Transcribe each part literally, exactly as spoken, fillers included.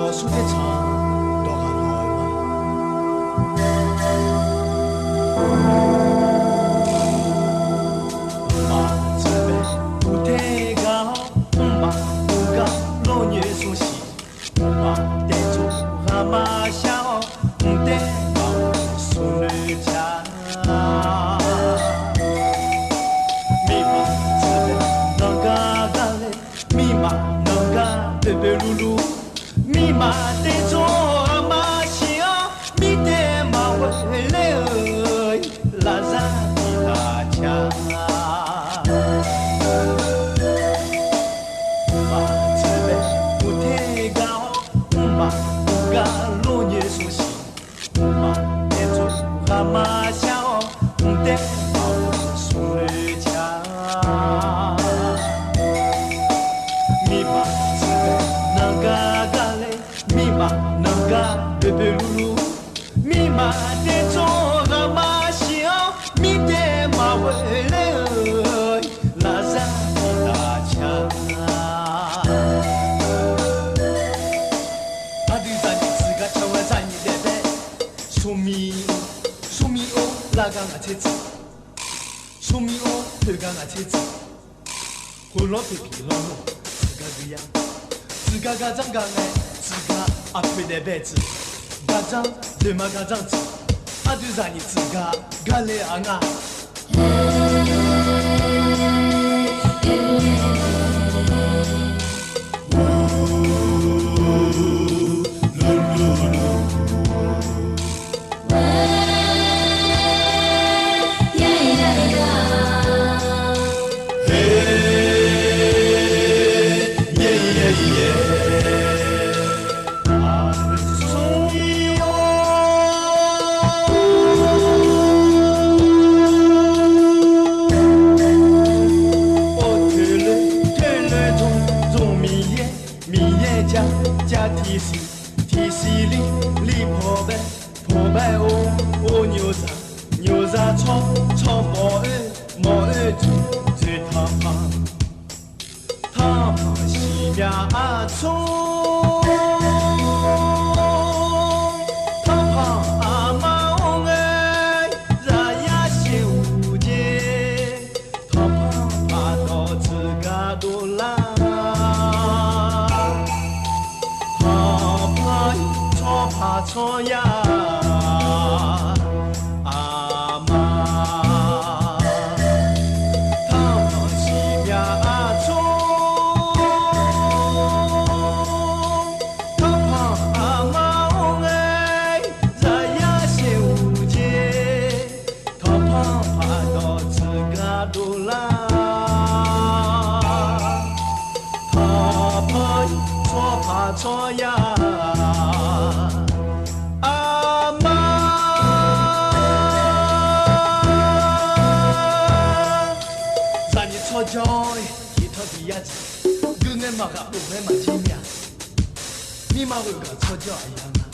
Aqcawq smr ter tsanq dawq ghaq lawq-eu ma. Mqmaq tserbaq uq ter ghaq-awr, mqmaq uq ghaq lor nyoeq smr siq. Mqmaq daefdzaq ghaq maqshar-awr, mqtaev maqghoe smrnoeq taq. Miqmaq tserbaq nanqgar gar laer, miqmaq nanqgar boeqboeq luvluv. Miqmaq daefdzaq ghaq maqshir-awr, mirtaev maqghoe ler-eu lafzar tiq taq ca. Mqmaq tserbaq uq ter ghaq-awr, mqmaq uq ghaq lor nyoeq smr siq. Mqmaq daefdzaq ghaq maqshar-awr, mqtaev maqghoe smrnoeq taq. Miqmaq tserbaq nanqgar gar laer, miqmaq nanqgar boeqboeq luvluv. Miqmaq daefdzaq ghaq maqshir-awr, mirtaev maqghoe ler-eu lafzar tiq taq ca. Aqdui zaqnyiq tsuif gar can-aer zaqnyiq daef bae. Smrmir, smrmir-or lar gar ngaq tser tsuif. Smrmir-or poeq gar ngaq tser tsuif. Khoerlawr poeqpiq lawrlawr tsuif gar gui yar. Tsuif gar gar dzanr gar ngae, tsuif gar aqpoeq daef bae tsuif. Gar dzanr doeqma gar dzanr tsuif. Aqdui zaqnyiq tsuif gar gar le-aq nga. Or toeqloe toeqloe dzmr dzmr Miqyaer, Miqyaer jar jar tiqsiq tiqsiq li li pawqbae pawqbae or or nyoqzaq nyoqzaq tsawr tsawr mawq-oer mawq-oer dzoeq dzoeq tanqpanq tanqpanq siqmya aqtsor tanqpanq aqma-anr ngae zaqyar sheuq-eu jeq tanqpanq paqdawq tsuif gar dovlar. Tanqpanq-iq tsawrpaq tsawrya aqma tanqpanq siqmya aqtsor tanqpanq aqma-anr ngae zaqyar sheuq-eu jeq tanqpanq paqdawq tsuif gar dovlar. Tanqpanq-iq tsawrpaq tsawrya aqma zaqnyiq tsawrjawr-iq tiqtawr tiq yar jeq guingae maqghaq bof-aer maqjir mir-a. Mirma ghoeq gaq tsawrjawr aqyawf nga.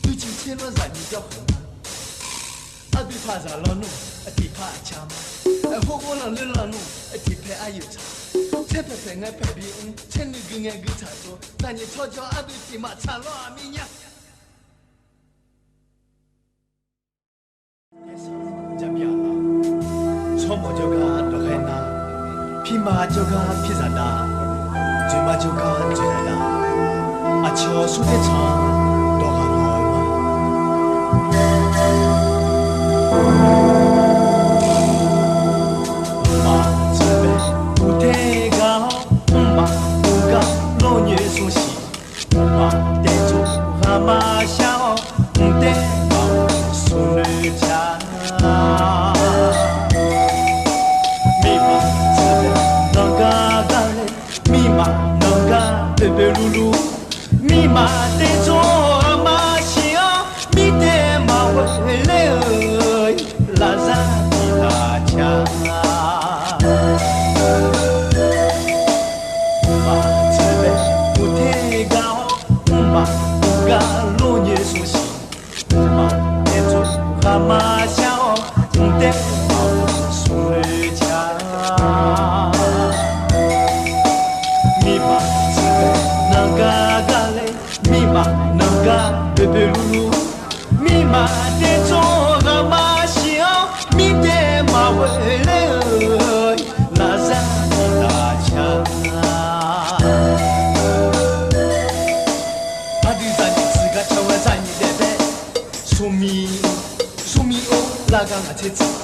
Uicuiv tser lanr zaqnyiq jawr khawf nga. Aqdui paq zaq lawnmr-aq tiqpav aqca ma. Aerkhawf ghawrlanq loerlanq nmr tiqpae aryuif tsaq. Tser paeqpaeq ngae paeqbi mr tser nuigui ngae gui tsaq tsov zaqnyiq tsawrjawr aqdui tiqmaf tsaq lawr-aq mirnya. Tsawrmawf jawrgar dawqkhaer nar, pirma jawrgar pirzaq dav, dzoeqma jawrgar dzoeqzaq dav, aqcawq smr ter tsanq dawq ghaq lawq-eu ma. Mqmaq tserbaq uq ter ghaq-awr, mqmaq uq ghaq lor nyoeq smr siq. Mqmaq daefdzaq ghaq maqshar-awr, mqtaev maqghoe smrnoeq taq. Miqmaq tserbaq nanqgar gar laer, miqmaq nanqgar boeqboeq luvluv. Miqmaq daefdzaq ghaq maqshir-awr, mirtaev maqghoe ler-eu lafzar tiq taq ca. Mqmaq tserbaq uq ter gar-awr, mqmaq uq ghaq lor nyoeq smr siq. Mqmaq daefdzaq ghaq maqshar-awr, mqtaev maqghoe smrnoeq taq. Miqmaq tserbaq nanqgar gar laer, Oeqluf mirmaf dae tsawrhaq ghaq maqsiq-awr, mirdae maqghoe ler-eu lafzar dawqdaq ca. Aqdui zaqnyiq tsuif gar can-aer zaqnyiq daef bae, smrmi, smrmi-or lavgar ngaq tser tsuif,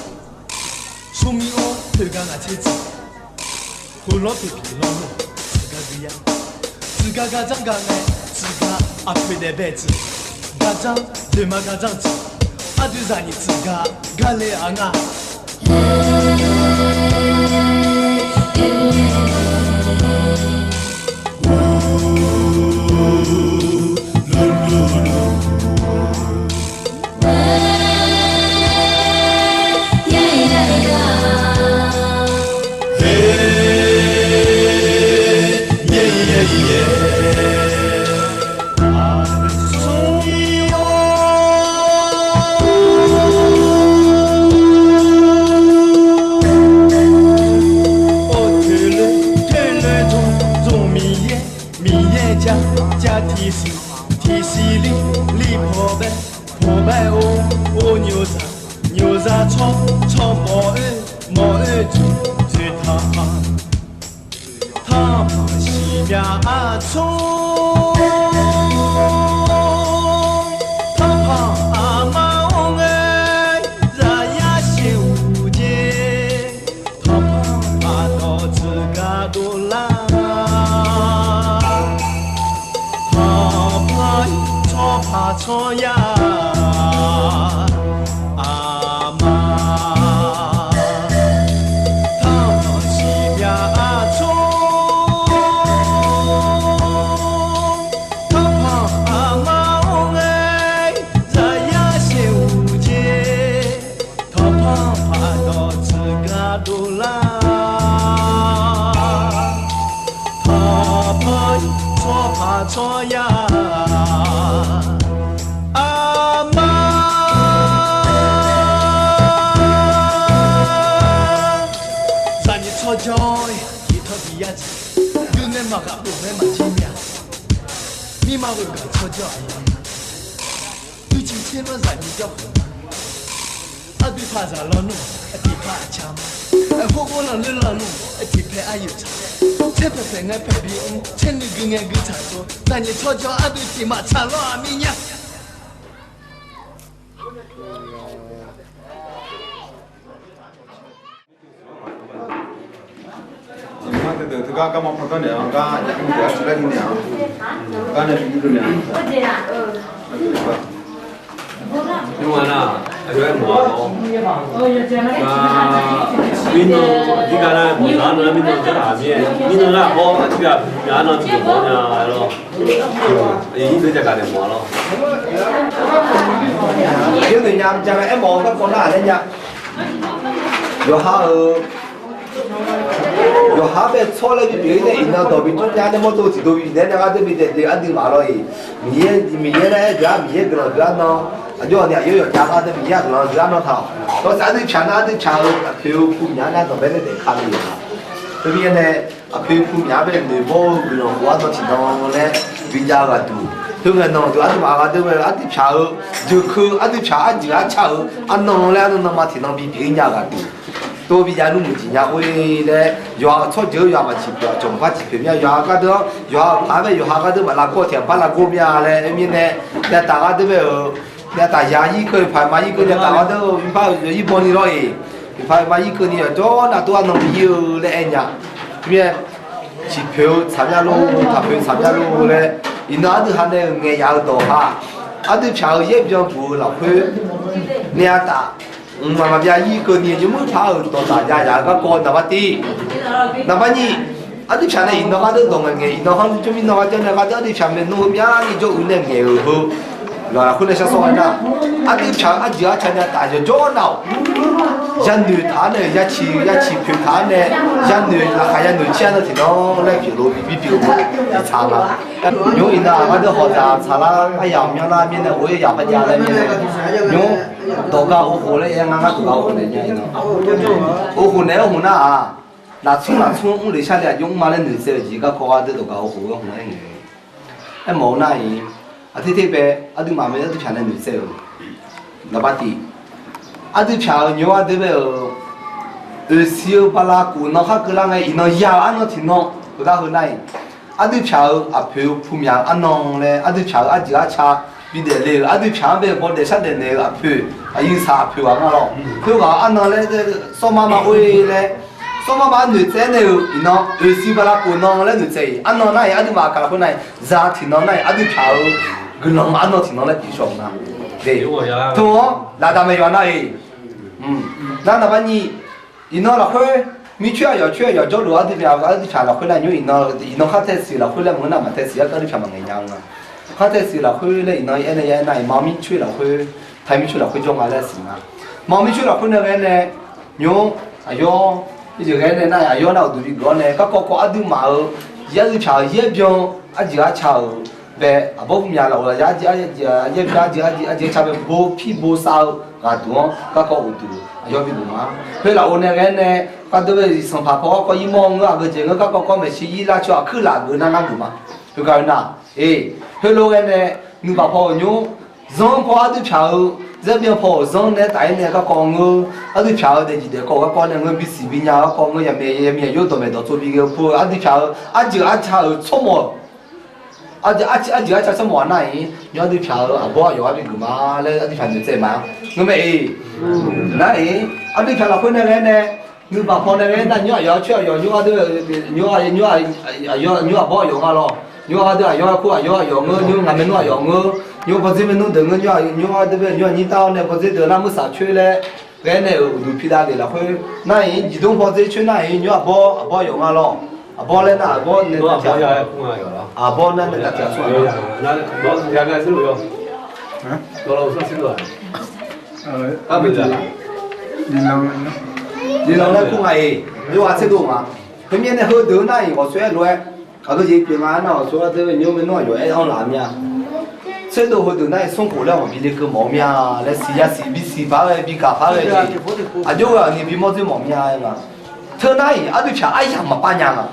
smrmi-or toeqgar ngaq tser tsuif, khoerlawr toeqpyeuf lawr-or tsuif gar gui yar, tsuif gar gar janr gar ngae, tsuif gar aqpoeq daef bae tsuif, gar janr doeqma gar janr tsuif, aqdui zaqnyiq tsuif gar gar le-aq nga. Miqyaer jar jar tiqsiq, tiqsiq li li pawbae, pawbae or or nyoqzaq, nyoqzaq tsawr tsawr mawq-oer mawq-oer tsoeq tsoeq tanqpanq, tanqpanq siqmya aqtsor, tanqpanq aqma or ngae, zaqyar siq uq jeq, tanqpanq paqdawq tsuif gar dovlar. Tanqpanq tsawrpaq tsawrya aqma, tanqpanq siqmya aqtsor, tanqpanq aqma or ngae, zaqyar siq uq jeq, tanqpanq paqdawq tsuif gar dovlar. Tanqpanq tsawrpaq tsawrya aqma, zaqnyiq tsawrjawr-aer tiqtawr bi yar jeq, yur nae maqghaq bof nae maqjir nya. Mirma ghoeq gaq tsawrjawr aqyawf-a. Yurciv tser manr zaqnyiq jawr khawf ma. Aqdui paq zaq lawnmr, aqtiq paq aqca ma. Khoerghof lanqler lanqler, aqtiq pae aryuif tsaq. Tser paeq paeq ngae paeq bi mr, tser nuigui ngae gui tsaq tsov. Zaqnyiq tsawrjawr aqdui tiq maqtsaq lawr-aq mirnya. Tiqmar teudeuq teugar garma pandanr naeq-awr gar yaqmr deuq-anr tiqgar ni naeq-awr gar nae bi yurdov naeq-a. Nymr-a nar, aqjox-aer mawq-a lawr. Gar mirnan dirgar nar mawqzaq-anr nan nar mirnan janr taq mir-aer, mirnan nar hawr aqtiq ghaq bimyaq-anr nan tiqdeuq mawq nya lawr. Aqyuif nyir deuq jagaq naeq mawq-a lawr. Yawnoeq nya ja-aer mawq-eu garkawv nar-aq laer nya. Yawqha-euq, yawqha-anr bae tsawr laer bipyeuf-ir nae iqnan dawq bijawr nya nae mawrdo tiqdov binaeq nae gharduq bidaef deuq aqdui maq lawr-iq. Miqyaer, Miqyaer laer aer deuq-aq Miqyaer guiqlanq deuq-anr nan, aqjox-awq ni aqyawf yawqjav ghardeuq Miqyaer-euq guiqlanq deuq-anr nan taq-awq. Dawqsaf aqdui pyaq nar aqdui pyaq-euq aqpoeq-eu pu myaq-anr nar dawqbae nae daef ka le-euq. Teumirnae nar, aqpoeq pu myaq-anr bae noeqbawr-eu guiqlanq khof arnan tiqnan laer bijav-eu ghaqduq, khoerngae nan deuq aqduimaf ghardeuq bae aqdui pyaq-eu, jeuqkeuv aqdui pyaq arjeuq arca-euq arnan laer arnan nanma tiqnan bipyeuf-ir nya-eu ghaqduq, tov bijav nmr muiq tiq nya khoer laer yawqha-euq tsawrjeuq-eu yawqha maqtiq pyeuf-a, cawq maqpar tiq pyeuf mir-a. Yawqha gardeuq-anr, yawqha-euq paq-aer bae yawqha gardeuq maqlavgawr tiq maqpar lavgawr mir-a laer aer mirnae, nae taf ghardeuq bae-euq, nae taf ya ir keuv-eu paq ma ir keuv nae taf ghardeuq-eu irpar-euq ir baw ni lawr-iq. Irpar ma ir keuv ni yawqjawr nav tov arnan bi ir-eu laer aer nya. Mirnae tiq poeq-eu tsaq mya lor, taq poeq tsaq mya lor laer, iqnan aqdui ha nae-euq ngaeq yaf-eu dawq ha, aqdui pyaq-euq yaer byan buq-eu lafkhoer nae aqtaf mqmaq maqbyav ir keuv ni yawmuiq par-euq dawqdaq ya yaf-eu garkawv naqbar tiv, naqbar nyiq, aqdui pyaq nae iqnan ghardeuq dawq ngaeq ngaeq, iqnan khanr jawr mirnan ghardeuq nae ghardeuq aqdui pyaq maeqnan heu myani jawr-eu nae ngaeq-euq heu lawq lafkhoer nae shar sawr-aer nar, aqdui pyaq-eu arjeuq arca nya taf yawqjawr nav-awq. Yanoeq taq-anr nae ya ciq ya ciq poeq taq-anr nae, yanoeq laqkhaq yanoeq cir-anr nan tiqnan laer pyeufluf bibir pyeuf-eu tiq tsaq nga. Nymr iqnan ghardeuq hawq dzaq tsaqlar aryamq myanrlar mirnae ghof-ir yaq par jav laer mirnae, nymr dawqga ghof khof laer aer ngar ngar dawqga ghof naeq nya iqnan. Ghof khof naeq-aer hmq nar-aq, laftsmr laftsmr-anr mr le shar le aqjox mr ma laer noeqtsaev-eu jeq garkawv ghardeuq dawqga ghof khof-aer hmq-aer ngae. Aermawf-eu nar-iq, Aqterte bae, aqduimaf mae aqdui pyaq nae noeqtsaev-euq. Naqba tiq, aqdui pyaq-euq nymr-anr deuq bae-euq, oeqsiq-eu bala khof nan khar keuvlar ngae, iqnan ya-euq arnan tiqnan, heugar heu nar-iq, aqdui pyaq-euq aqpoeq-eu pumyaq-eu arnan laer, aqdui pyaq-euq arjeuq arca bidaef le-euq, aqdui pyaq-anr bae bawdaef shardaef naeq-eu aqpoeq, aqyuif saq aqpoeq ghaq nga lawr. Khoerghaq-eu arnan laer, sawrmar ma or-e laer, sawrmar ma noeqtsaev nae-euq iqnan, oeqsiq bala khof nan laer noeqtsaev-iq, arnan nar-iq aqduimaf aqkaq lafkhoer nar-iq, za tiqnan nar-iq aqdui pyaq-euq guiqlanq arnan tiqnan laer pyeuf shawq nga. Teu-anr laqdaq maeq yawq nar-iq, nar naqba nyiq, iqnan lafkhoer, mircoer aqyawf coer aqyawf jawrluf aqdui pyaq, aqdui pyaq lafkhoer nar nymr iqnan, iqnan khar tae siq lafkhoer laer maqngeur nar maq tae siq-a, aqdui pyaq maqngaeq nya-eu nga. Khar tae siq lafkhoer laer iqnan aernaeq ya aernar-iq, maq mircoer lafkhoer, taq mircoer lafkhoer jawr nga laer siq nga. Maq mircoer lafkhoer nae ghae nae, nymr, aqyawr, irjeq ghae nae nar-iq aqyawr nar uqduq bigeuf-awr nae garkawv kawv aqduimaf-euq, aqdui pyaq-euq yaer byan, arjeuq arca-euq bae, aqbawr pumyaq lafov-aq, yaer byan arjeuq arca bae bo pir bo sav-eu ghaqduq-anr garkawv uqduq aqyawr bigeuf ma. Khoer lafov nae ghae nae, kardov bae-euq sanqpaq paw garkawv irmawr ngeur, aqgeujeq ngeur, garkawv kawv maeqshi ir lar cawq aqkuir laf geuf nar ngar geuf ma. Khoergar-eu nar, e, heulof ghae nae, nuibaq paw-euq nymr, zanr paw aqdui pyaq-euq, zaerbyan paw-euq zanr nae taf-aer nae garkawv ngeur, aqdui pyaq-euq daefzif daefkawv-eu garkawv nae ngeur, bisiq binya-eu garkawv ngeur, yaqmaeq yaqmaeq yawr dawqmaeq dawqtsov bi ghae-eu pu-eu aqdui pyaq-euq arjeuq arca-euq tsawrmawq, arjeuq arca-euq tsawrmawq aq nar-iq nymr aqdui pyaq-euq aqbawr aqyawf-anr bigeuf ma laer aqdui pyaq noeqtsaev ma. Ngeur mae-iq, nar-iq aqdui pyaq lafkhoer nae ghae nae, nuibaq paw nae ghae nar nymr aqyawf-anr coer aqyawf nymr aqdui, nymr aqyawf nymr aqbawr aqyawf nga lawr. Nymr aqdui aqyawf-aer kur aqyawr aqyawf ngeur, nymr ngaq maernmr aqyawf ngeur, nymr bawdzer maernmr deuq ngeur, nymr aqnyir tar-awr nae bawdzer deuq nar mursaq coer laer ghae nae-euq uqduq pidav lef lafkhoer nar-iq, jiqdmr bawdzer coer nar-iq nymr aqbawr aqbawr aqyawf nga lawr. Aqbawr laer nar aqbawr nae aqbawr nar nae aqtiq aqsur-a. Liqlanq laer kur nga-iq, yawqghaq tserdov nga. Heumyav nae heudeuq nar-iq ghawqshawr-aer lof-aer, aqgeujeq pyeuf nga nar ghawqshawr-aer deuq nymr maernmr aqyawf-aer anr laf mya. Tserdov heudeuq nar-iq smrkhof laer maq bi le keuv mawf-eu mya laer siqya siq bisiq paq-aer ghae bi gaq paq-aer ghae jeq, aqjox ghae-awq ni bimawr dzoer mawf mya-aer nga. Teu nar-iq aqdui pyaq aryamq maqpav nya nga.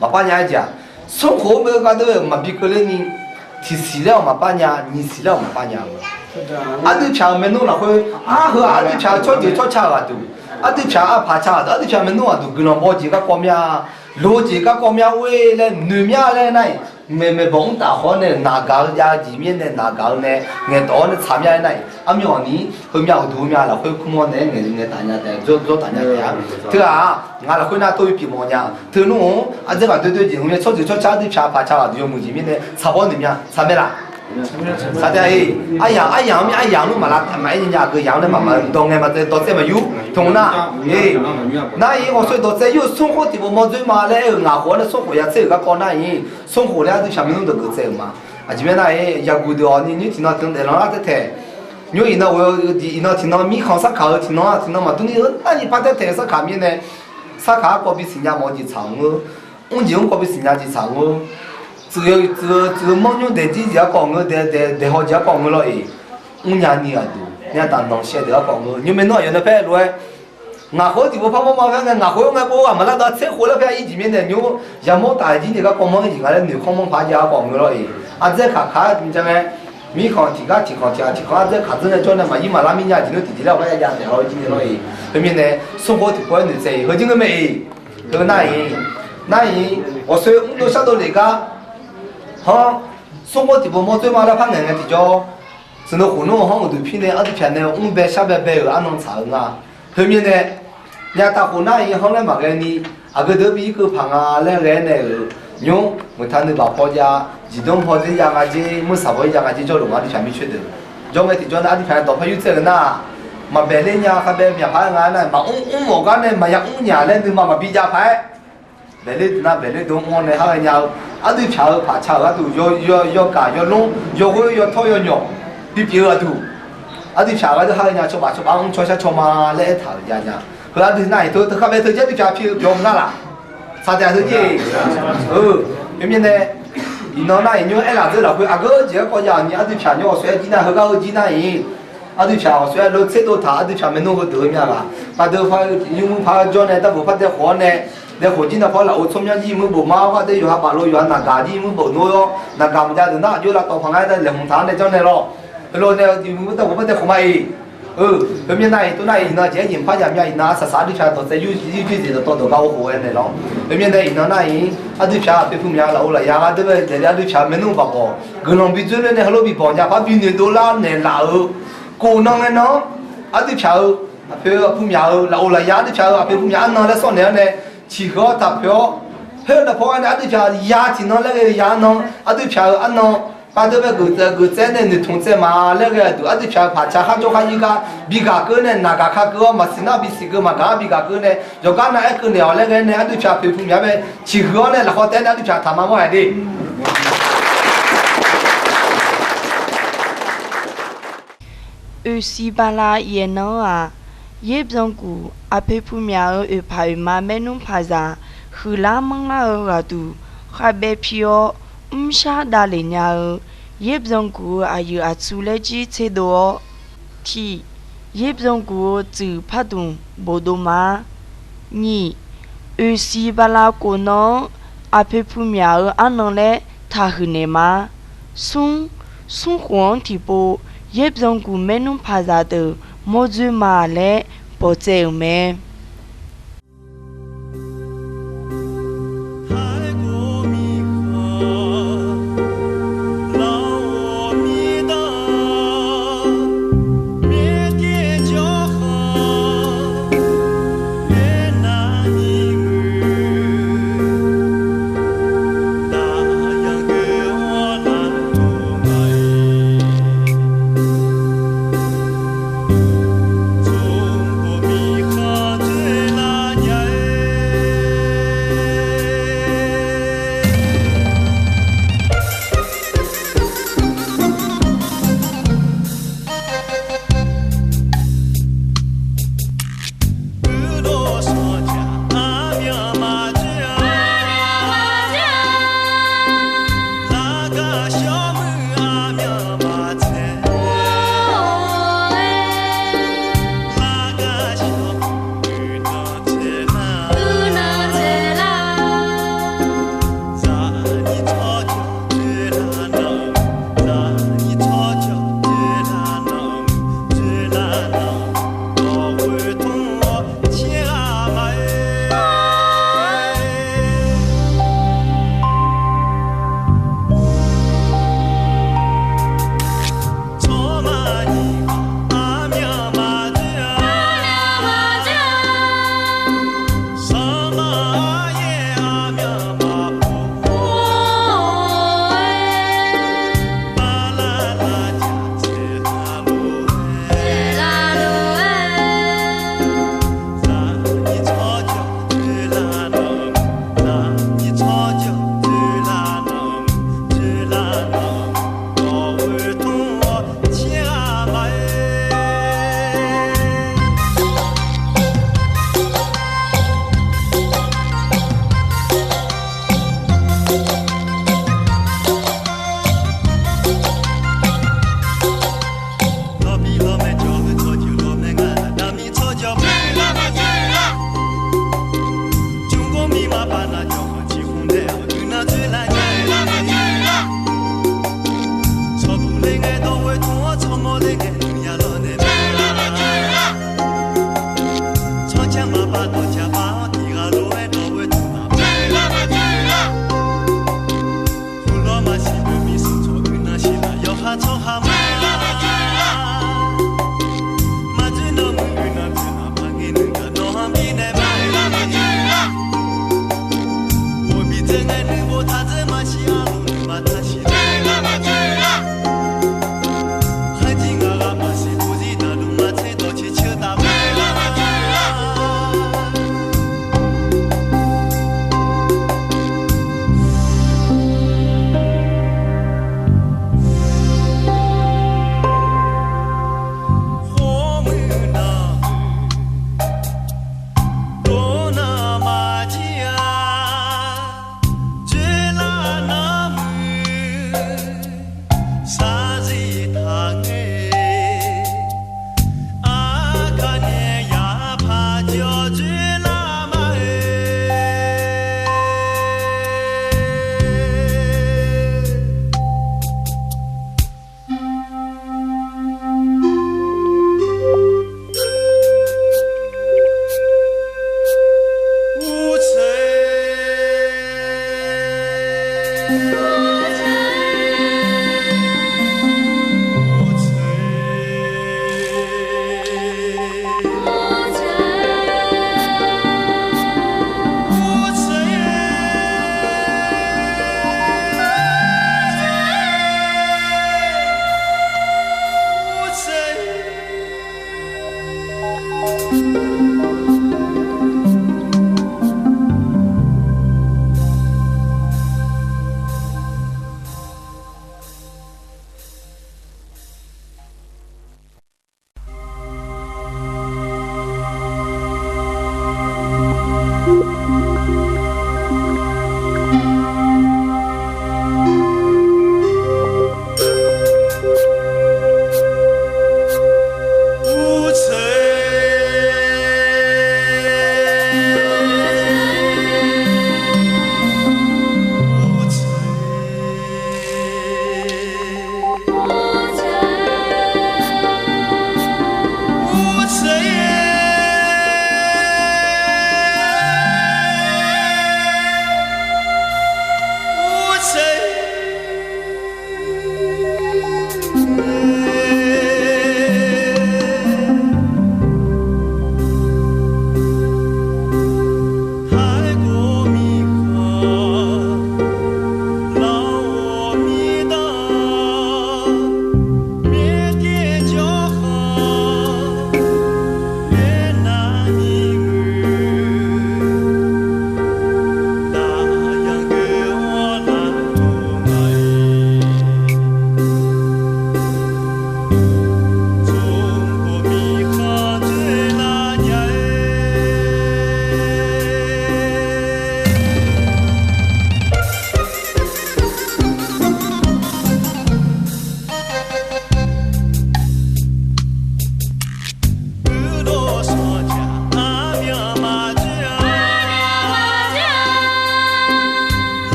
Maqpav nya-aer jeq-aq, smrkhof-anr bae-eu gardeuv-aer maqbi keuvler ni, tiqsiq laer-awq maqpav nya, nyiqsiq laer-awq maqpav nya-eu. Aqdui pyaq-euq maernmr lafkhoer, arheu-aq aqdui pyaq-euq tsawrjeuq tsawrca-euq ghaqduq, aqdui pyaq-euq arpaq ca ghaqduq, aqdui pyaq maernmr ghaqduq guiqlanq baw jeq garkawv mya, lo jeq garkawv mya or-e laer noeq mya laer nar-iq, maeqmaeq bawq mr taf khawf-awr nae naqgaq-eu jav-eu jeq mirnae naqgaq-eu nae ngaeqdawq-awr nae tsaq mya-aer nar-iq, armyawf ni heumyav uqduq mya lafkhoer kur mawr naeq-aer ngaeq ngaeq taf nya taef-a, jawr jawr taf nya taef-a. Teu-aq, ngaq lafkhoer nar tov-ir pyeuf mawf nya. Teu nmr-anr aqdzer ghaq doer doer jeq hmq myav tsawrjeuq tsawrca aqdui pyaq paq ca ghaq deuq yawmuiq jeq mirnae tsaq bawr noeq mya tsaq mae laf. Saqdav-iq, aryamq aryamq-anr mir aryamq-anr maqlav taef maqaer nya nya-aq geu yamq-anr nae maqmaq dawq ngae maqtsaev dawqtsaev maqyur tmq nar, nar-iq ghawqshawr-eu dawqtsaev yur-eu smrkhof tiqpov mawr dzoer ma laer aer-euq ngaq khof-awr nae smrkhof ya tser-euq garkawv nar-iq, smrkhof laer aqdui pyaq maernmr deuq geuf tsaev-euq ma. Aqjeq mirnae nar-iq, yaqguq deuq-awq ni nymr tiqnan tiqnan daeflanq lar taer taeq. Nymr iqnan ghoe-eu diq iqnan tiqnan mirkhanq sarkaq-eu tiqnan-aq tiqnan maqdur ni heu nar ni par taer taeq-eu sarkaq mirnae, sarkaq-anr kawv bisiq nya mawf-eu jeq tsaq-euq ngeur. Mr jeq-anr kawv bisiq nya jeq tsaq-euq ngeur. Tsuif-eu tsuif-eu tsuif-eu manrnymr daeqjir jeq garkawv ngeur, daeq daeq daeqhaw jeq garkawv ngeur lawr-iq. Mrnya ni ghaqduq nya taq nanqshaev deuq garkawv ngeur. Nymr maernmr aqyawf nae paer lof-aer, ngaq khoer tiqpov par mawr ma ghae ngae, ngaq khoer-anr ngae pov-a maqlar dawq tser khof laer paer-a ir jeq mirnae nymr yamawr taf jir ni garkawv manr-ir jeq nga laer noeqkhanr manr paq jav garkawv ngeur lawr-iq. Ardzaer kaq kaq-aer jan ngae, mirkhanq tiq gar tiq khanq tiq ghaq tiq khanq ardzaer kaq dzeur nae jawr nae maqyir maqlar mir nya jeq nmr tiqjeq laer awq gar ya jav taef-a jir ni lawr-iq. Khoermirnae, smrkhof tiqpov-aer noeqtsaev-iq heu jir ngeur mae-iq. Heu nar-iq, nar-iq, ghawqshawr-eu mrdov shardov lef gar, hanr, smrkhof tiqpov mawr dzoer ma laer par ngaeq ngae tiqjawr, sanqdov khof nmr-eu hanr uqduq pir nae ardui pyaq nae mr bae shar bae bae-euq arnan tsaq-eu nga. Khoermirnae, nya taq khof nar-iq hanr laer maqghae ni, aqgeu deuq-anr bi irkeuv paq nga laer ghae nae-euq, nymr meuqtaq nuibaq paw jav, jiqdmr paw dzer jav nga jer, meursaq paw ir jav nga jer jawrluf nga ardui pyaq mircoer deuq. Jawr ngae tiqjawr nar ardui pyaq nae dawq paer yur tsaev-eu nar, maqbaeq ler nya khavbae myaq paq-aer nga nar, maqmr mr mawf gar nae maqya mr nya laer nuima maqbi jav paq-aer, baeq ler deuq nar baeq ler deuq-anr mr-awr nae har ghae nya-eu, ardui pyaq-euq paq ca-euq gharduq yaw yaw yawkaq yawlmr yawghoer yawtawr yawnyawq bipyeuf-eu ghaqduq, ardui pyaq-euq gharduq har ghae nya cawba cawba-anr mr caw shar caw ma laer aertaq-euq jav nya. Heu ardui nar-iq teu teu khavbae teu jir ardui pyaq pi-eu pyawq mq nar laf. Saqdaeq teu jir-eu, khoermirnae, iqnan nar-iq nymr aerlaf dzeur lafkhoer aqgeu jeq garkawv jav-awq ni ardui pyaq nymr ghawqshawr-aer jir nar heugar heu jir nar-iq, ardui pyaq ghawqshawr-aer lo tserdov taq ardui pyaq maernmr heudeuq-eu myav ghaq, pardeuv par nymr mur par jawr nae darbof par dae khof-awr nae Dae khof jir nav paw lafov tsawrmyanr jir muir bof ma, ghar dae yawqha baf lo yawqha naqgaq jir muir bof nor-awr, naqgaq maqjav deuq nar aqjox lavtawv paq ngar-aer nae laeqhmq taq-anr nae janr nae lawr. Heulof nae uqduq muir taq khof par dae khof ma-iq. Heumyav nav-iq tov nar-iq, iqnan jeq-aer jeq mqpar jaq myav iqnan arsaq saq ardui pyaq dawqtsaev yur yur dzoer dzeq dawqtawv dawq gar ghof-aer naeq lawr. Heumyav nae iqnan nar-iq, ardui pyaq aqpoeq pumyaq lafov lafyar ghar deuq bae daefle ardui pyaq maernmr baq bawq guiqlanq bi dzoer ler nae heulof bi bawq nya par bi noeqdov lar naeqlaf-eu, kof nan ngae nan-anr ardui pyaq-eu aqpoeq pumyaq-eu lafov lafyar ardui pyaq-eu aqpoeq pumyaq arnan laer sawr naeq-awr nae, ciqhuiq-awr taqpoeq-awr, khoer nav paw-aer nae ardui pyaq ya tiqnan laer ghae-eu ya arnan ardui pyaq-eu arnan, par deuq bae geuf tsaev geuf tsaev nae noeqtmq tsaev ma laer ghae-eu duq ardui pyaq-eu paqca kharjawr kharyir gar bi gaq keuv nae naqgaq kakeuv-awr maqsiq nar bisiq keuv maqgaq-anr bi gaq keuv nae yawqgar nav-aer keuv naeq-awq laer ghae nae ardui pyaq poeq pumyaq bae ciqhuiq-awr nae lafkhoer taef-aer nae ardui pyaq taq ma mawr-aq de. Oeqsiq bala yaeq nan-anr-aq, Yerbyan guf aqpoeq pumyaq-euq oeqpaq oeqma maernmr paqzaq huiqlar manrlar-eu ghaqduq khavbaev pi-awr, mrshar davlef nya-eu Yerbyan guf-eu aqyuif aqtsu laer jir tserdov-awr, tiq, Yerbyan guf-eu tsuif pardmq bofdov ma. Nyiq, oeqsiq bala kof nan-anr aqpoeq pumyaq-euq arnan laer taqhuiq naeq ma. Smr, smrkhof-anr tiqpov Yerbyan guf maernmr paqzaq deuq mawrdzoer ma laer bawqtsaev-euq mae.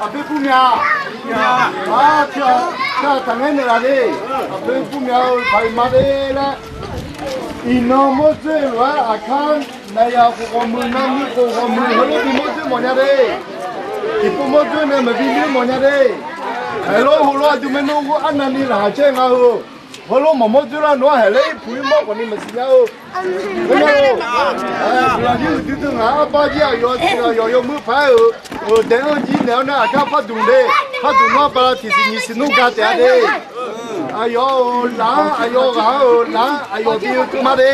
Aqpoeq bumya, aqpoeq bumya-eu paq-iq ma de laer, iqnan mawrdzoer-eu lof-aer aqkar naqyaq khof ghawqmuiq navmuiq khof ghawqmuiq heulof bi mawrdzoer mawfnya de. Tiqpov mawrdzoer nae maqbi mawfnya de. Aerlof heulof aqdui maernmr ghoer arnavni laqkhaq caer nga-eu. Heulof mawq mawrdzoer lar nawq-anr haeq laer irpuq irmawr khawfni maqsiq nya-eu. Guiqlanq jir uqduidui ngaq arbar jir aqyawf tiq ghaq yawqyawq yawmuiq paq-aer-euq, daef-anr jir naeq-awr nae aqkar par duq de. Par duq nawr bala tiqsiq nyiq siq nmr ga taef-a de. Aqyawf-euq laf-anr aqyawf ghaq-anr-euq laf-anr aqyawf bi-eu teu ma de.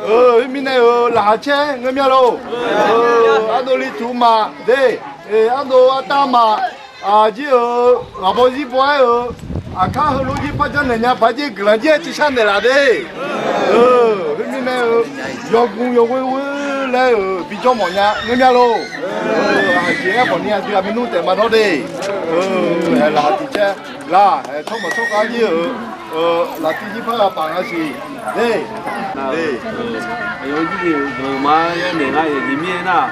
Khoermirnae-euq laqkhaq caer ngeur mya lor. Ardovli tuq maf de. Ardov artav maf. Aqjir-euq ghaqbaw zir baw-aer-euq aqkar heulof jir par janrnaeq nya paq jir guiqlanq jir-aer tiv shar naeqlaf de. Khoermirnae-euq yawgmq yawghoer ghoer laer-euq bijawr mawfnya ngeur mya lor. Aqjeq aerkhawfni aqdui aqmaernmr taef ma dawr de. Haeq laqkhaq tiq caer laq, haeq tsawrmawq tsawrkhav jir-euq laftiv jir par ghaq paf nga siq de. Aqyawf jir-euq guiqlanq ma-aer naeq nga-iq jeq mirnae nar,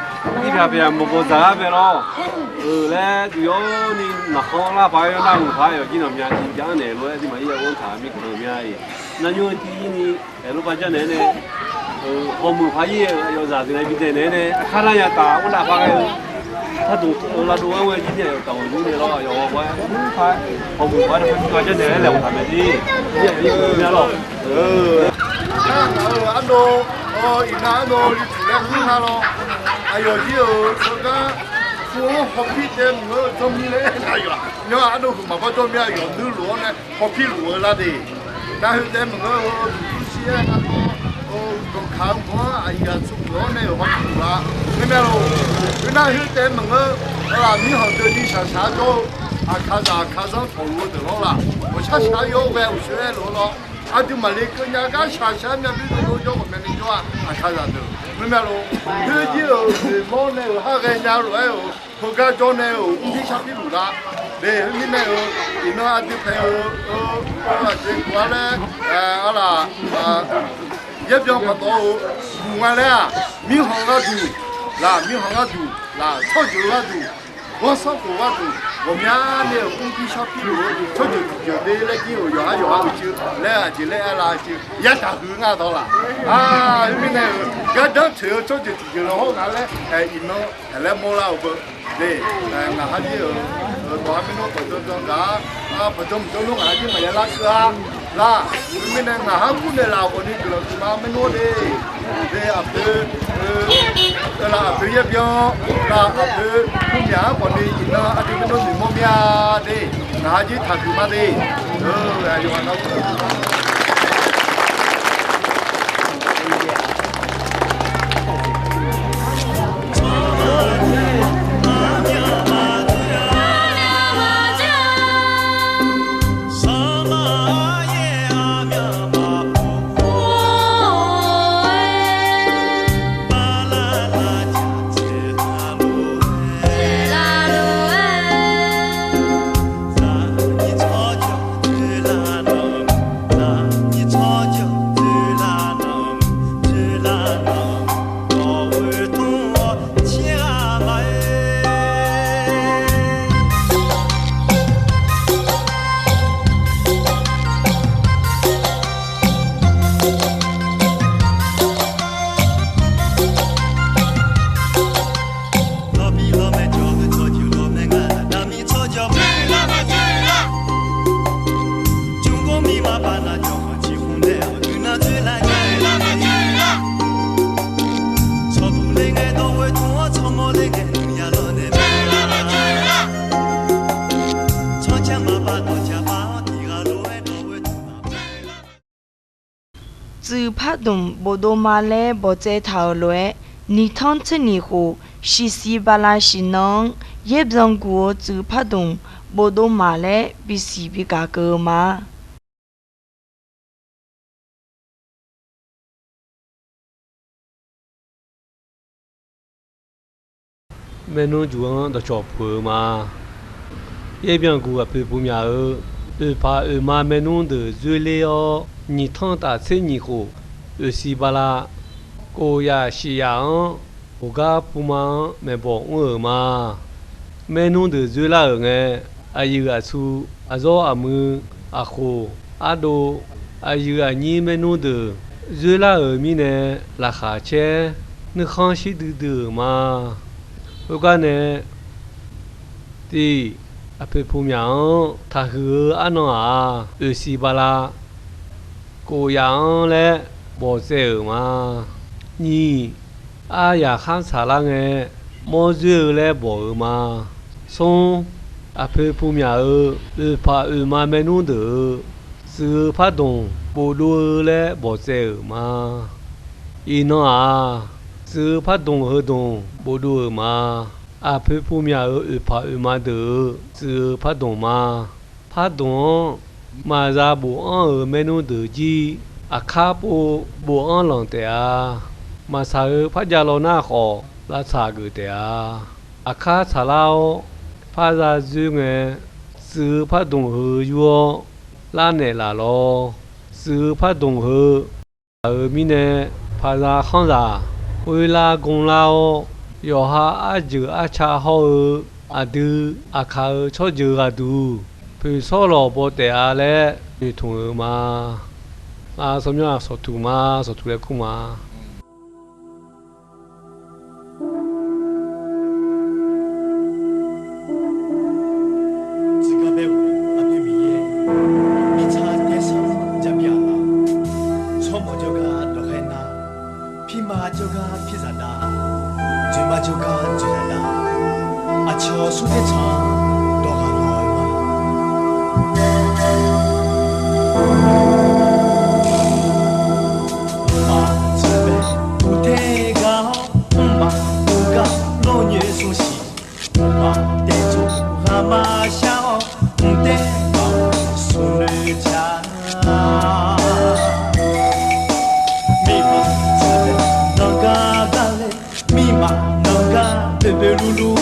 irpyaq pyaq maqbaw dzaq gar bae lawr. Euq laer duq yawni naqkhawr lar paq-aer yawnar-euq paq-aer yawqjir nawqmya tiq jar naeq lof-aer tirmaqir ya ghanr taq mirkhanq mya-iq. Narnymr-eu tiv-ir ni aerlof par janrnaeq-aer nae, hawmuiq paq-ir-eu aqyawf zaqdeuq nae bi daenaeq-aer nae aqkar lar ya taf ur dav paq ghae-eu, pardmq lavdov-aer ghae jir ni aqyawf taf ghawq nymr nae lawr aqyawf ghawq-aer ur paq-aer hawmuiq paq-aer nae par jir gar janrnaeq-aer laeqhmq taq mae jir. Aqyawf-euq arnov, iqnan arnov li tiq laer kur nga lawr. Aqyawf jir-euq tsawrganr pu-anr hawpir taev mq-eu janrmir laer aernaeq aqyawf-aq, nymr-aq arnov huiq maqbawr jawr mir aqyawf nuirluf-awr nae hawpir luf-eu lar de. Nar khoertaef maqngeur-eu, uqduq shir-aer nar-awr, uqduq kaq-eu mq-anr aqyuif aqtsu mq-awr nae-euq hawpir luf-a. Khoermirnae lor, khoernar khoertaef maqngeur, aqlaf mirkhanq keuvni shaqshaq jawr-eu, aqkaqzaq aqkaqzanr tawqluf-eu deuq lawr laf, ghawqshar shar yawr ghae uqshoe-aer lof-aer lawr, aqduimaf le keuv nya gar shaqshaq-aer myavbir dovdov jawr ghawqmyani jawr-a aqkaqzaq deuq. Khoermirnae lor, khoerjir-euq noeqmawr nae-euq har ghaenya lof-aer-euq heugar jawr nae-euq mrpir sharpir luf lar. De khoermirnae-euq iqnan aqdui paeq-eu, aqjeq gaq-a laer, aqlaf, yaerbyan paqtawf-euq guq nga laer-aq, mirkhanq gharduq, laq mirkhanq gharduq, laq tsawrjeuq gharduq, ghanrsanrkhof gharduq, ghawqmyani-euq mrpir sharpir luf-eu tsawrjeuq tiqjeuq de laer jir-euq yawqhar yawqha-euq ceuv laer aqjeq laer aerlar-eu ceuv yadaq huiq nga tawq laf. Khoermirnae-euq gardanr toeq-eu tsawrjeuq tiqjeuq lanr hawr nga laer iqnan laer mawrlar-euq beu. De, ngaq ha jir-euq dawq-a maernmr paqjan jan gaq-a, paqjan mqjan nmr ngaq ha jir maqya lar keuv-a. Lar, khoermirnae ngaq ha kurnaeq laf khawfni guiqlanq huiqma maernmr de. De aqpoeq, laf aqpoeq yaerbyan, laf aqpoeq kurmyaq-anr khawfni iqnan aqdui maernmr noeqmawr mir-a de. Ngaq ha jir taqhuiq ma de. Aqyawf aqna Tsuif pardmq bofdov ma laer bawqtsaev taq-euq lof-aer, nyiq tanr tser nyiq khof, shiqsiq bala shiq nan-anr yaerbyan guq-eu tsuif pardmq bofdov maq laer bisiq bigaq keuv-eu ma. Maernmr juq-anr dawqcawq puq-eu ma. Yaerbyan guq aqpoeq bumyaq-eu, oeqpaq oeqma maernmr deuq dzoerler-awr, nyiq tanr taf tser nyiq khof, oeqsiq bala, kof yaf shif yaf-anr, uqgar puma-anr maeqbawq mr-euq ma. Maernmr deuq dzoerlar-euq ngae, aqyuif aqtsu, aqzawr aqmuiq, aqkhof, ardov, aqyuif aqnyir maernmr deuq dzoerlar-euq mirnae, laqkhaq caer nuikhanr shir duidui-euq ma. Khoergar nae, tiq, aqpoeq pumyaq-anr taqhuiq-eu arnan-aq, oeqsiq bala, kof yaf-anr laer bawqtsaev-euq ma. Nyiq, aryaq khar tsaqlar ngae, mawr dzoer-eu laer bawq-eu ma. Smr, aqpoeq pumyaq-euq oeqpaq oeqma maernmr deuq-euq tsuif-eu pardmq bofdov-eu laer bawqtsaev-euq ma. Iqnan-aq, tsuif-eu pardmq heudmq bofdov-euq ma. Aqpoeq pumyaq-euq oeqpaq oeqma deuq-euq tsuif-eu pardmq ma. Pardmq-anr maqza bofanr-euq maernmr deuq jir, aqkar pov bofanr lanq taef-a. Maqtsaq-eu par jav law nar khawf, lavtsaq geuf taef-a. Aqkar tsaqlar-awr, par za dzoer ngae, tsuif-eu pardmq heu yur-awr, lar naeqlaf lawr. Tsuif-eu pardmq heu taq-euq mirnae, paqza khanrzaq khoerlar gmlar-awr, yawqha arjeuq arca hawr-eu aqdui aqkaq-euq tsawrjeuq ghaqduq, poeqsawr lawq baw taef-a laer noeqtmq-euq ma. Ngar tsawrmyanr-aq sawqtuq ma, sawqtuq laer kur ma. Tsuif gar bae-euq Aqpoeq Miqyaer, mirtsaq taer-eu sar jabyav laf, tsawrmawq jawrgar dawqkhaer nar, pirma jawrgar pirzaq dav, dzoeqma jawrgar dzoeqzaq dav, aqcawq smr taer tsaq dawq ghaq lawq-eu ma. Mqmaq tsuif bae uqtaer gar-awr, mqmaq uqgar lawrnyoer smr siq, mqmaq daefdzaq ghaq maqshar-awr, mqtaer maqghoe smrnoeq ca. Mirmaf tsuif bae nanqgar gar laer, mirmaf nanqgar boeqboeq luvluv,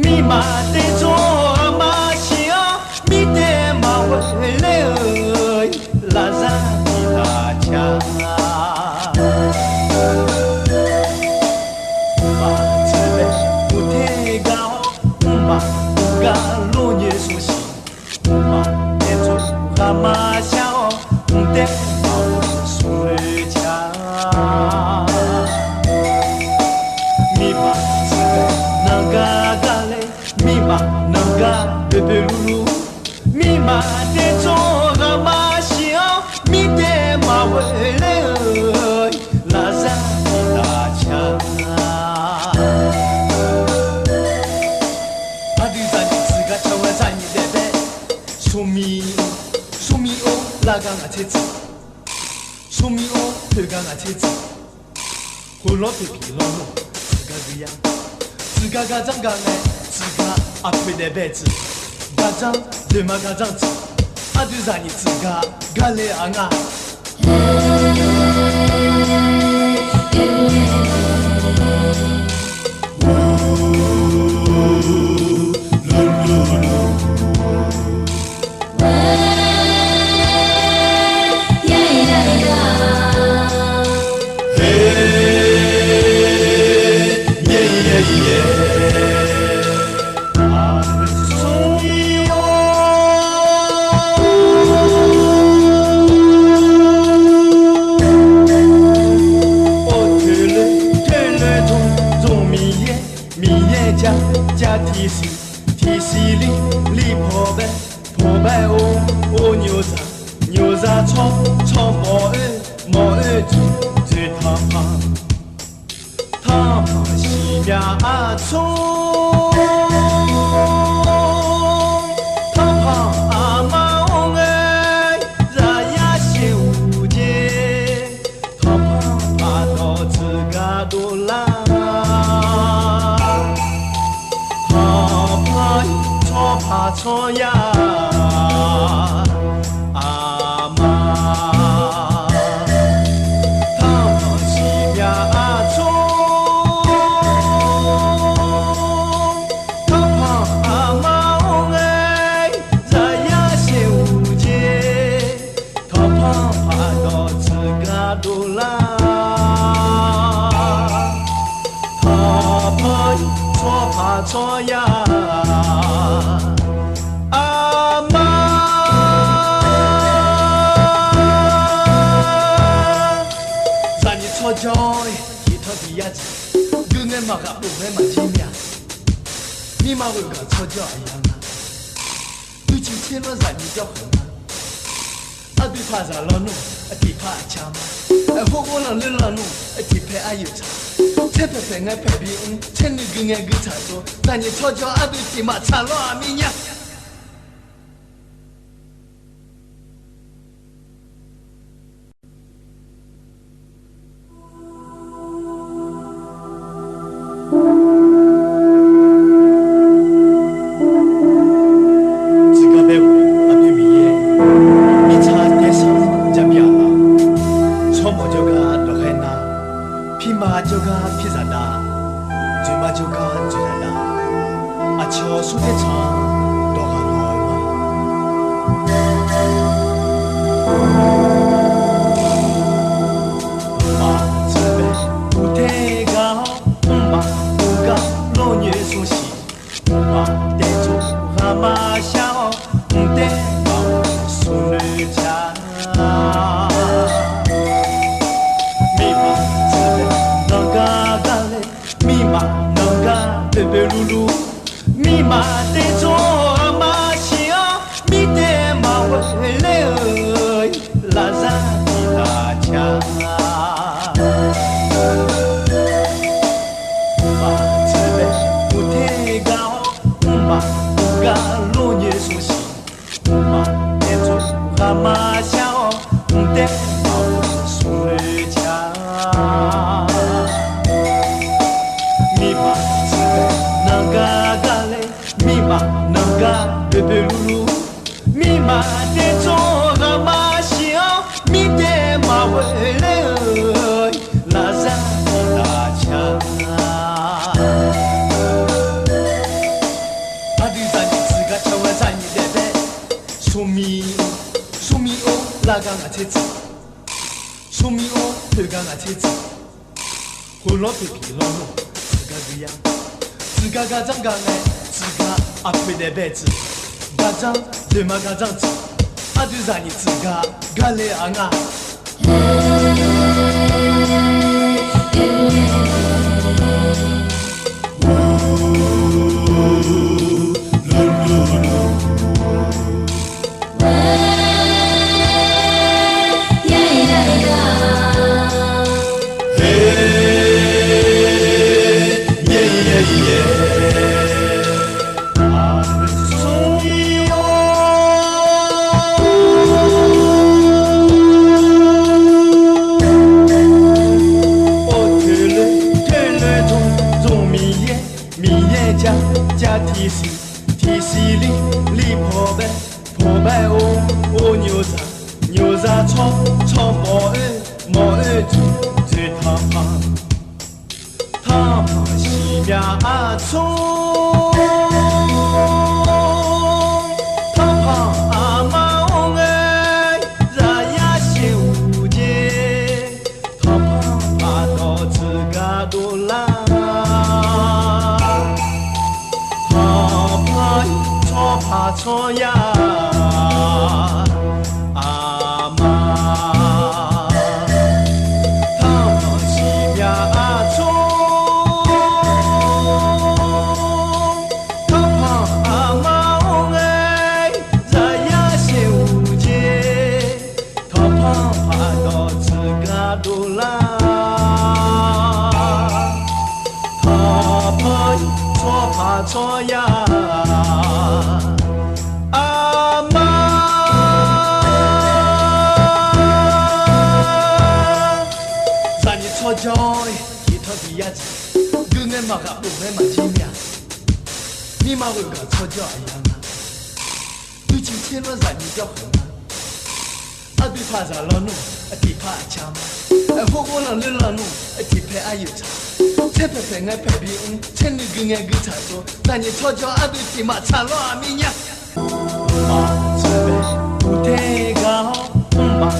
mirmaf daefdzaq ghaq maqshir-awr, mirtaef maqghoe laer-eu, lafzar tiq taf ca. Mqmaq tsuif bae uqtaer gar-awr, mqmaq uqgar lawrnyoer smr siq, mqmaq daefdzaq ghaq maqshar-awr, mqtaer maqghoe smrnoeq ca. Mirmaf tsuif bae nanqgar gar laer, mirmaf nanqgar boeqboeq luvluv, mirmaf daefdzaq ghaq maqshir-awr, mirtaef maqghoe laer-eu, lafzar tiq taf ca. Aqdui zaqnyiq tsuif gar caw-aer zaqnyiq daef bae, smrmir, smrmir-or lar gar ngaq tser tsuif, smrmir-or poeq gar ngaq tser tsuif, khoerlawr poeq piq lawr lawr tsuif gar gui yar, tsuif gar gar dzanr gar ngae, tsuif gar aqpoeq daef bae tsuif, gar dzanr doeqma gar dzanr tsuif, aqdui zaqnyiq tsuif gar gar le-aq nga. Or toeqle toeqle dzmq dzmq Miqyaer, Miqyaer jar jar tiqsiq, tiqsiq li li pawqbae, pawqbae or or nyoqzaq, nyoqzaq tsawr, tsawr mawq-oer, mawq-oer dzoeq, dzoeq tanqpanq, tanqpanq siqmya aqtsor, tanqpanq aqma-anr ngae, zaqyar sheuq-eu jeq, tanqpanq paqdawq tsuif gar dovlar. Tanqpanq-iq tsawrpaq tsawryar aqma, tanqpanq siqmya aqtsor, tanqpanq aqma-anr ngae, zaqyar sheuq-eu Paqdawq tsuif gar dovlar, tanqpanq-iq tsawrpaq tsawrya, aqma. Zaqnyiq tsawrjawr-iq, tiqtanq tiqyar jeq, guirngae maqghaq pov-aer maqjir mir-a. Mirma ghoeqgaq tsawrjawr aqyawf nga. Duiciq tser lanr zaqnyiq jawr khawf nga. Ardui paq zaq lanr nmr, aqtiq paq aqca ma. Aerkhawf ghawrlanq loerlanq nmr, aqtiq pae aryuif tsaq. Tser paeq paeq ngae paeq bi mr, tser nuiv gui ngae gui tsaq tsov. Zaqnyiq tsawrjawr ardui tiq maqtsaq lawr-aq mir nya. Tsuif gar bae-euq Aqpoeq Miqyaer, mirtsaq tae-aer sanr jabif-aq laf, tsawrmawf jawrgar dawqkhaer nar, pirma jawrgar pirzaq dav, dzoeqma jawrgar dzoeqzaq dav, aqcawq smr taer tsanq-anr dawq ghaq ghaq-eu ma. Mqmaq tsuif bae uqtaer gar-awr, mqmaq uqgar lor nyoer smr siq. Mqmaq daefzir ghaq maqshar-awr, mqtaer maqghof smr noeq car-a. Mirmaf tsuif bae nanqgar gar laer, mirmaf nanqgar boeqboeq luvluv. Mirmaf daefzir ghaq maqshar-awr, mirtaef maqghof laer-eu, lafzar tiq laf car-a. Mqmaq tsuif bae uqtaer gar-awr, mqmaq uqgar lor nyoer smr siq. Mqmaq daefzir ghaq maqshar-awr, mqtaer maqghof smr noeq car-a. Mirmaf tsuif bae nanqgar gar laer, mirmaf nanqgar boeqboeq luvluv. Mirmaf daefzir ghaq maqshar-awr, mirtaef maqghof laer-eu, lafzar tiq laf car-a. Aqdui zaqnyiq tsuif gar caw-aer zaqnyiq daef bae, smrmir, smrmir-or lavgar ngaq tser tsuif, smrmir-or poeq gar ngaq tser tsuif, khoerlawr poeq piq lawr nmr, tsuif gar gui yar, tsuif gar gar janr gar ngae, tsuif gar aqpoeq daef bae tsuif, gar janr, dzoeqma gar janr tsuif, aqdui zaqnyiq tsuif gar gar le-aq nga. Or toeqle toeqle dzmr dzmr Miqyaer, Miqyaer jar jar tiqsiq, tiqsiq li li pawqbae, pawqbae or or nyoqzaq, nyoqzaq tsawr, tsawr mawq-oer, mawq-oer dzoeq, dzoeq tanqpanq, tanqpanq siqmya aqtsor, tanqpanq aqma or ngae, zaqyar sheuq-eu jeq, tanqpanq paqdawq tsuif gar dovlar, tanqpanq-iq tsawrpaq tsawrya, aqma, tanqpanq siqmya aqtsor, tanqpanq aqma or ngae, zaqyar sheuq-eu jeq, tanqpanq paqdawq tsuif gar dovlar, tanqpanq-iq tsawrpaq tsawrya, aqma. Zaqnyiq tsawrjawr-iq, tiqtanq tiqyar jeq, guirngae maqghaq pov-aer maqjir mir-a. Mirma ghoeqgaq tsawrjawr aqyawf nga. Duiciq tser lanr zaqnyiq jawr khawf nga. Aqdui paq zaq lanr nmr, aqtiq paq aqca ma. Aerkhawf ghawrlanq loerlanq nmr, aqtiq pae aryuif tsaq. Tser paeq paeq ngae paeq bi mr, tser nuiv gui ngae gui tsaq tsov. Zaqnyiq tsawrjawr aqdui tiq maqtsaq lawr-aq mir nya. Mqmaq tsuif bae uqtaer gar-awr, mqmaq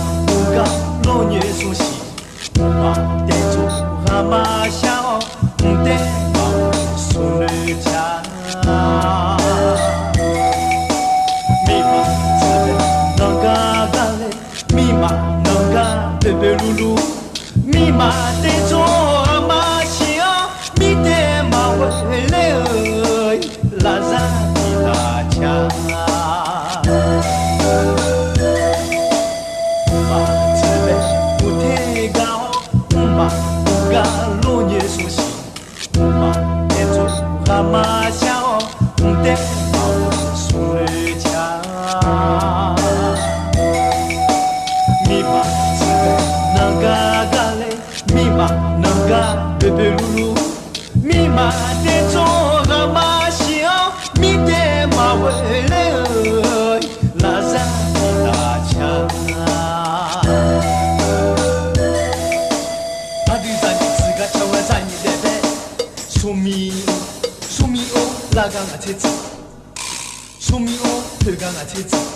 boeqboeq luvluv, mirmaf daefdzawr ghaqma siq-anr mirdaef maqghoe ler-eu, lafzar tiq taq caq-a. Mqmaq tsuif bae mqtae gaq-awr, mqmaq gar lor nyae smr siq. Mqmaq daefdzawr ghaqma shar-awr, mqtaef maqghoe smr loe caq-a. Mirmaf tsuif bae nanqgar gar ler, mirmaf nanqgar boeqboeq luvluv, mirmaf daefdzawr ghaqma siq-anr mirdaef maqghoe ler-eu, lafzar tiq taq caq-a. Aqdui zaqnyiq tsuif gar caw-aer zaqnyiq daef bae, smrmiq, smrmiq-or, lavgar ngaq tser tsuif, smrmiq-or, poeqgar ngaq tser tsuif,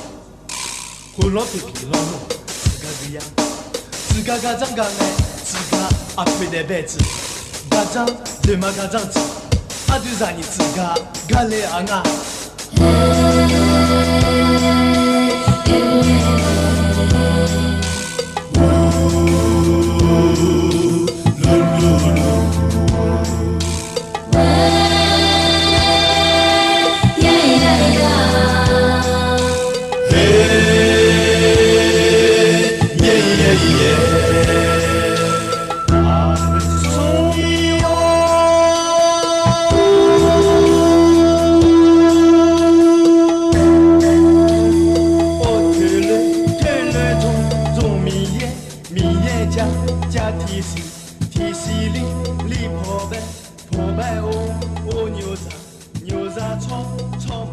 khoerlawr poeqpiq lawrlawr tsuif gar gui yar, tsuif gar gardzanr gar ngae, tsuif gar aqpoeq daef bae tsuif, gardzanr doeqma gardzanr tsuif, aqdui zaqnyiq tsuif gar gar le-aq nga. Or, toeqloe toeqloe dzmq dzmq Miqyaer, Miqyaer jar jar tiqsiq tiqsiq li li pawbae pawbae or, or nyoqzaq nyoqzaq tsawr tsawr